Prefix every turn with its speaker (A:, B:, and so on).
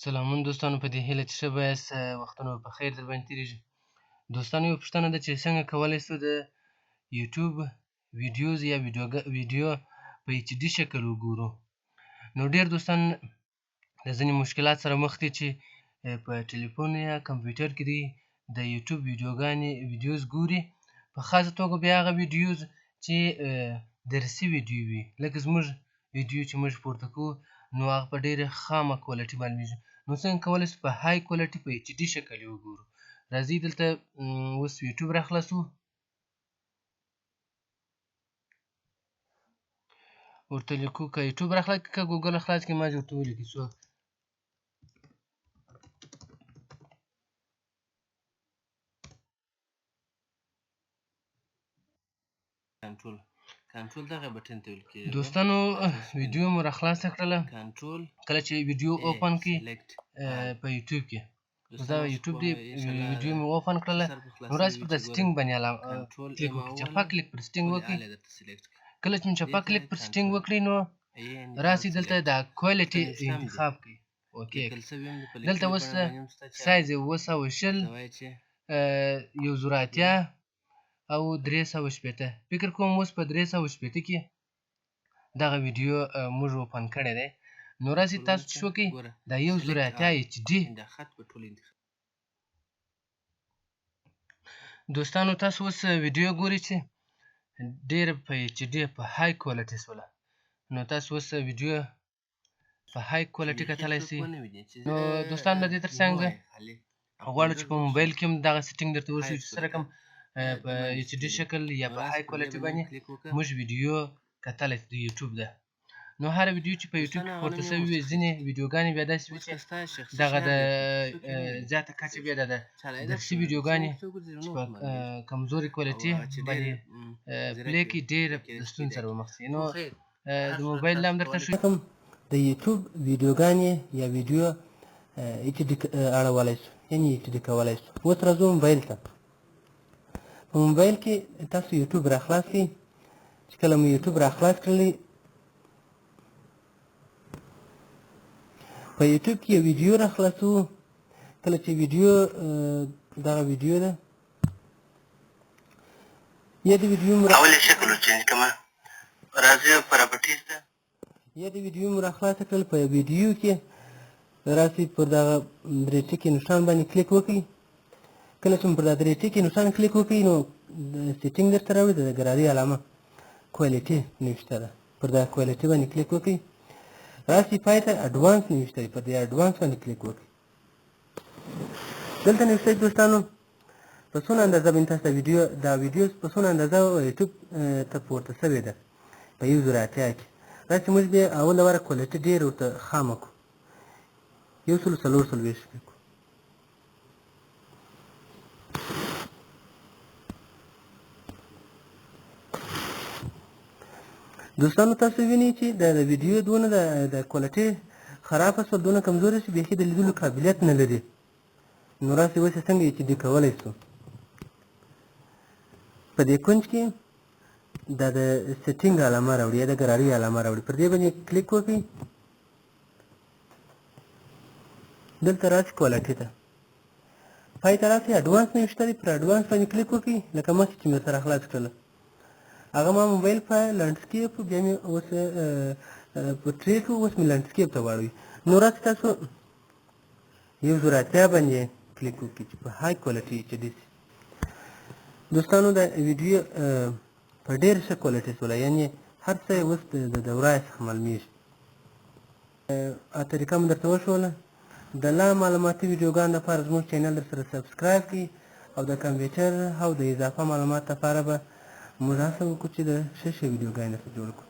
A: سلامونه دوستانو، په دې هیله چې ښه به یاست، وختونه به په خیر در باندې تېرېږي. دوستانو، یو پوښتنه ده چې څنګه کولی شو د یوټیوب ویډیوز یا ویډیو په ایچ ډي شکل وګورو؟ نو ډېر دوستان د ځینې مشکلات سره مخ دي چې په ټلیفون یا کمپیوټر کې دی د یوټیوب ویډیوګانې ویډیوز ګوري، په خاصه توګه بیا هغه ویډیوز چې درسي ویډیو وي، لکه زموږ ویډیو چې موږ پورته کوو، نو هغه په ډېره خامه quality معلومیږي. نو څنګه کولی شو په high quality په HD شکل یې وګورو؟ راځئ دلته اوس یوټیوب راخلاصو، ورته لیکو. که یوټیوب راخلاص کړي که ګوګل خلاص کړي، ما ورته ولیکي څو
B: کنټرول، کنټرول دغه بټن ته ویل کیږي.
A: دوستانو، ویډیو مو راخلاصه کړله.
B: کنټرول
A: کله چې ویډیو open کړي
B: select
A: په یوټیوب کې، دا یوټیوب دی، ویډیو مې open کړله، نو راسي پر د setting باندې کلیک وکړئ، چپه کلیک پر setting وکړئ. کله چې چپه کلیک پر setting وکړئ، نو راسي دلته د quality انتخاب کړئ، okay. دلته اوس سایز یې 720، 1080 او 360. فکر کوم اوس په 360 کې دغه ویډیو موږ open کړی دی. نو راسي تاسو چې وکړئ دا 1080 HD. دوستانو، تاسو اوس ویډیو ګورئ چې ډېر په HD په high quality سوله. نو تاسو اوس ویډیو په high quality کتلی شئ. نو دوستان، د دې ترڅنګ غواړو چې په موبایل کې هم دغه setting درته وښیو چې څه رقم په HD شکل یا په high quality باندې موږ ویډیو کتلی د یوټیوب ده. نو هره ویډیو چې په یوټیوب کې پورته شوې وي، ځینې ویډیوګانې بیا داسې وي چې دغه د زیاته کچه بیا د درسي ویډیوګانې چې په کمزورې quality باندې play کې ډېره د ستونزې سره به مخ شي. نو د موبایل لام درته ښیو
C: د یوټیوب ویډیوګانې یا ویډیو HD اړولی شو، یعنې HD کولی شو. اوس راځو موبایل ته. په موبایل کې تاسو یوټیوب راخلاص کړئ. چې کله مو یوټیوب راخلاص کړلی، په یوټیوب کې یو ویډیو راخلاصو. کله چې ویډیو دغه ویډیو ده یا د ویډیو مو
B: اول شکل change کما، راځي properties ته.
C: یا د ویډیو مو راخلاصه کړل، په ویډیو کې راسي پر دغه درې ټکي نښان باندې کلیک وکړئ. کله چې مو پر دا درې ټکي نښان کلیک وکړئ، نو setting درته راوړي، د ګراري علامه quality نوشته ده، پر دا quality باندې کلیک وکړئ. راسي پای ته advance نوشته دی، پر دې advance باندې کلیک وکړئ. دلته نوشته دوستانو په څونه اندازه باندې تاسو ویډیو دا ویډیو په څونه اندازه یوټیوب ته پورته شوې ده په 1080 کې. راسي موږ بیا اول واره quality ډېر ورته خامه کړو، 144 کړو. دوستانو، تاسو وینئ چې د ویډیو دونه د quality خرابه شوه، دونه کمزورې شي، بیخي د لیدلو قابلیت نه لري. نو راسئ اوس یې څنګه HD کولی شو؟ په دې کنج کې دا د setting علامه راوړي یا د ګراري علامه راوړي، پر دې باندې کلیک وکړئ. دلته راسئ quality ته، پای ته راسئ advance نوشته دی، پر advance باندې کلیک وکړئ. لکه مخکې چې مې سره خلاص کړله، هغه ما موبایل په landscape، بیا مې اوس portrait، اوس مې landscape ته واړوي. نو راسئ تاسو 1080 باندې کلیک وکړئ چې په high quality HD شي. دوستانو، دا ویډیو په ډېر ښه quality سوله، یعنې هر څه یې اوس د ورایه څخه معلومیږي. طریقه مو درته وښوله. د لا معلوماتي ویډیوګانو لپاره زموږ channel در سره subscribe کړئ، او د کمپیوټر او د اضافه معلومات لپاره به موږ هڅه وکړو چې د ښه ښه ویډیوګانې درته جوړ کړو.